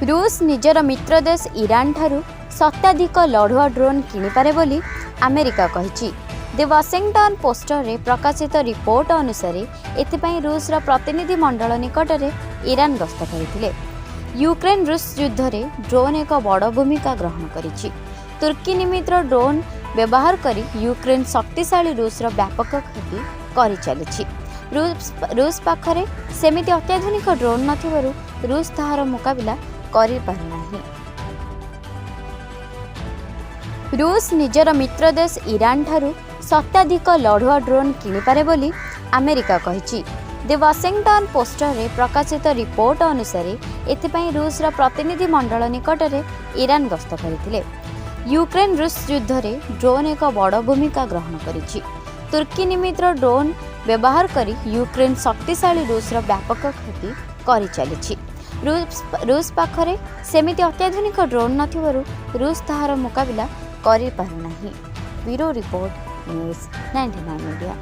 ରୁଷ ନିଜର ମିତ୍ର ଦେଶ ଇରାନଠାରୁ ଶତାଧିକ ଲଢ଼ୁଆ ଡ୍ରୋନ୍ କିଣିପାରେ ବୋଲି ଆମେରିକା କହିଛି। ଦି ୱାଶିଂଟନ୍ ପୋଷ୍ଟରେ ପ୍ରକାଶିତ ରିପୋର୍ଟ ଅନୁସାରେ, ଏଥିପାଇଁ ରୁଷର ପ୍ରତିନିଧି ମଣ୍ଡଳ ନିକଟରେ ଇରାନ ଗସ୍ତ କରିଥିଲେ। ୟୁକ୍ରେନ୍ ରୁଷ ଯୁଦ୍ଧରେ ଡ୍ରୋନ୍ ଏକ ବଡ଼ ଭୂମିକା ଗ୍ରହଣ କରିଛି। ତୁର୍କୀ ନିର୍ମିତ ଡ୍ରୋନ୍ ବ୍ୟବହାର କରି ୟୁକ୍ରେନ୍ ଶକ୍ତିଶାଳୀ ରୁଷର ବ୍ୟାପକ କ୍ଷତି କରିଚାଲିଛି। ରୁଷ ପାଖରେ ସେମିତି ଅତ୍ୟାଧୁନିକ ଡ୍ରୋନ୍ ନଥିବାରୁ ରୁଷ ତାହାର ମୁକାବିଲା କରିପାରୁନାହିଁ। ରୁଷ ନିଜର ମିତ୍ର ଦେଶ ଇରାନଠାରୁ ଶତାଧିକ ଲଢ଼ୁଆ ଡ୍ରୋନ୍ କିଣିପାରେ ବୋଲି ଆମେରିକା କହିଛି। ଦି ୱାଶିଂଟନ୍ ପୋଷ୍ଟରେ ପ୍ରକାଶିତ ରିପୋର୍ଟ ଅନୁସାରେ, ଏଥିପାଇଁ ରୁଷର ପ୍ରତିନିଧି ମଣ୍ଡଳ ନିକଟରେ ଇରାନ ଗସ୍ତ କରିଥିଲେ। ୟୁକ୍ରେନ୍ ରୁଷ ଯୁଦ୍ଧରେ ଡ୍ରୋନ୍ ଏକ ବଡ଼ ଭୂମିକା ଗ୍ରହଣ କରିଛି। ତୁର୍କୀ ନିର୍ମିତ ଡ୍ରୋନ୍ ବ୍ୟବହାର କରି ୟୁକ୍ରେନ୍ ଶକ୍ତିଶାଳୀ ରୁଷର ବ୍ୟାପକ କ୍ଷତି କରିଚାଲିଛି। ରୁଷ ପାଖରେ ସେମିତି ଅତ୍ୟାଧୁନିକ ଡ୍ରୋନ୍ ନଥିବାରୁ ରୁଷ ତାହାର ମୁକାବିଲା କରିପାରୁନାହିଁ। Bureau report, News 99 India.